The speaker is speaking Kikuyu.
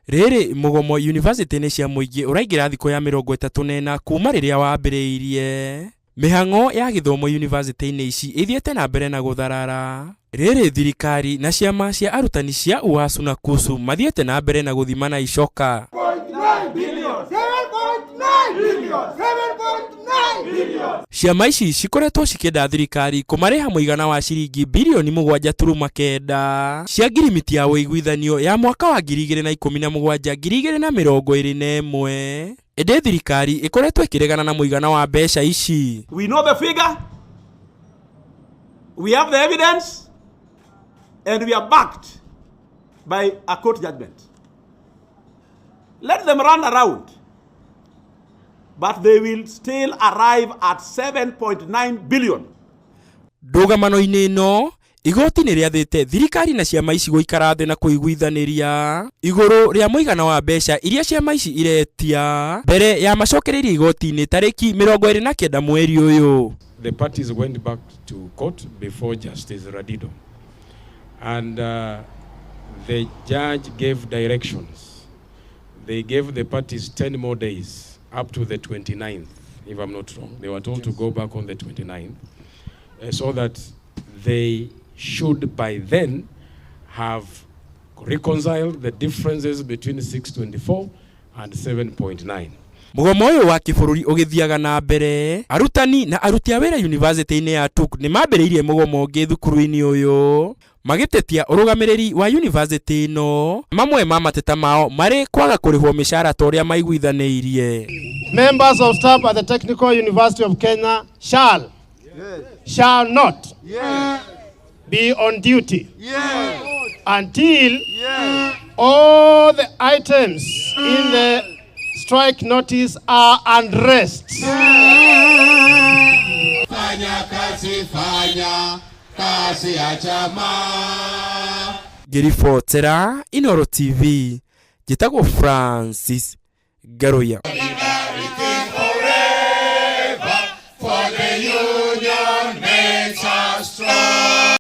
Rĩrĩ mũgomo yunivasĩtĩ-inĩ cia mũingĩ ũraingĩra thikũ ya 34 kuma rĩrĩa wambĩrĩirie. Mĩhang'o ya gĩthomo yunivasĩtĩ-inĩ ici ĩthiĩte na mbere na gũtharara. Rĩrĩ thirikari na ciama cia arutani cia UASU na KUSU mathiĩte na mbere na gũthimana icoka. Ciama ici cikoretwo cikĩenda thirikari kũmarĩha mũigana wa ciringi birioni 7.9 cia ngirimiti ya ũiguithanio ya mwaka wa 2017 2021. Ĩndĩ thirikari ĩkoretwo ĩkĩregana na mũigana wa mbeca ici. We know the figure, we have the evidence, and we are backed by a court judgment. Let them run around, but they will still arrive at 7.9 billion. Ndũgamano-inĩ ĩno, igoti nĩ rĩathĩte thirikari na ciama ici gũikara thĩ na kũiguithanĩria igũrũ rĩa mũigana wa mbeca iria ciama ici iretia mbere ya macokereirie igoti-inĩ tarĩki 29 mweri ũyũ. The parties went back to court before Justice Radido, and the judge gave directions. They gave the parties 10 more days up to the 29th, if I'm not wrong. They were told to go back on the 29th, so that they should by then have reconciled the differences between 624 and 7.9. Mũgomo ũyũ wa kĩbũrũri ũgĩthiaga na mbere, arutani na aruti a wĩra yunivasĩtĩ-inĩ ya TUK nĩ mambĩrĩirie mũgomo ũngĩ thukuru-inĩ ũyũ magĩtetia ũrũgamĩrĩri wa yunivasĩtĩ ĩno. Mamwe ma mateta mao marĩ kwaga kũrĩhwo mĩcara ta ũrĩa maiguithanĩirie. Members of staff at the Technical University of Kenya shall not be on duty until all the items in the strike notice are addressed. Fanya kazi, fanya kazi ya chama. Ngĩribotera Inooro TV, njĩtagwo Francis Ngaruiya.